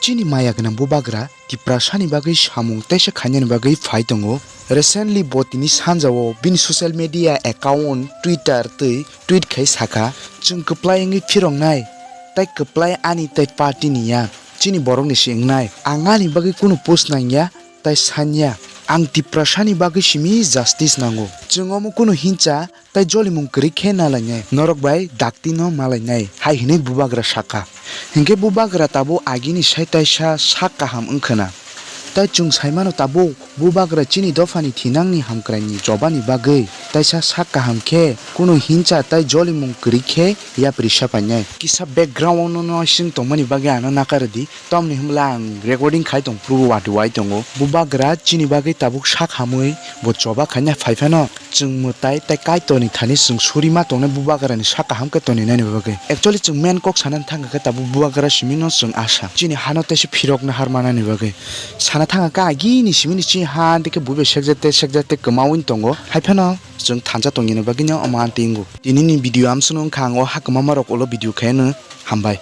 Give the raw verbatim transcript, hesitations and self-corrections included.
Chini maya gwnang bubagra Tiprasani bagwi samung teisa khainani bagwi phai tongo. Recently bo tini sanjao bini social media account Twitter twi tweet khai sakha, "Chwng kwplai wngwi phiroknai, tai kwplai ani tai party ni ya, chini borok ni se wngnai. Ang ani bagwi kunu post nangya tai sanya. Ang Tiprasani bagwi simi justice nango. Chwng omo kunu hincha tai jolimung kwrwi khe nalainai, norok bai dakti no malainai," hai hwnwi bubagra sakha. Hinkhe bubagra tabuk agini sai taisa sak kaham wngkhwna. Tai chwng saimano tabuk bubagra chini dophani thinangni hamkraini chobani bagwi taisa sak kaham khe kunu hincha tai jolimung kwrwi khe yapri sapainai. Kisa background no noising tongmani bagwi ano nakardi. Tamni hwnla ang recording khai tong phuru wati wai tongo. Bubagra chini bagwi tabuk sak hamwi bo choba khaina phai phano chwng mwtai tai Kaitorni thani chwng suri ma tongnai bubagrani sak kaham khe toni nani bagwi. Actually chwng main kok sana thang khe tabuk bubagra simi no chwng asa. Chini hano teisa phirok na har manani bagwi. Sana thang khe agini simi ni chini ha ante khe buibai sekjak te sekjak te kwmawi tongo. Hai phano chwng thansa tongni bagwi no omo ante ingo. Tini ni video amswk no wngkha ang o ha kwma rok ulo video khaino hambai.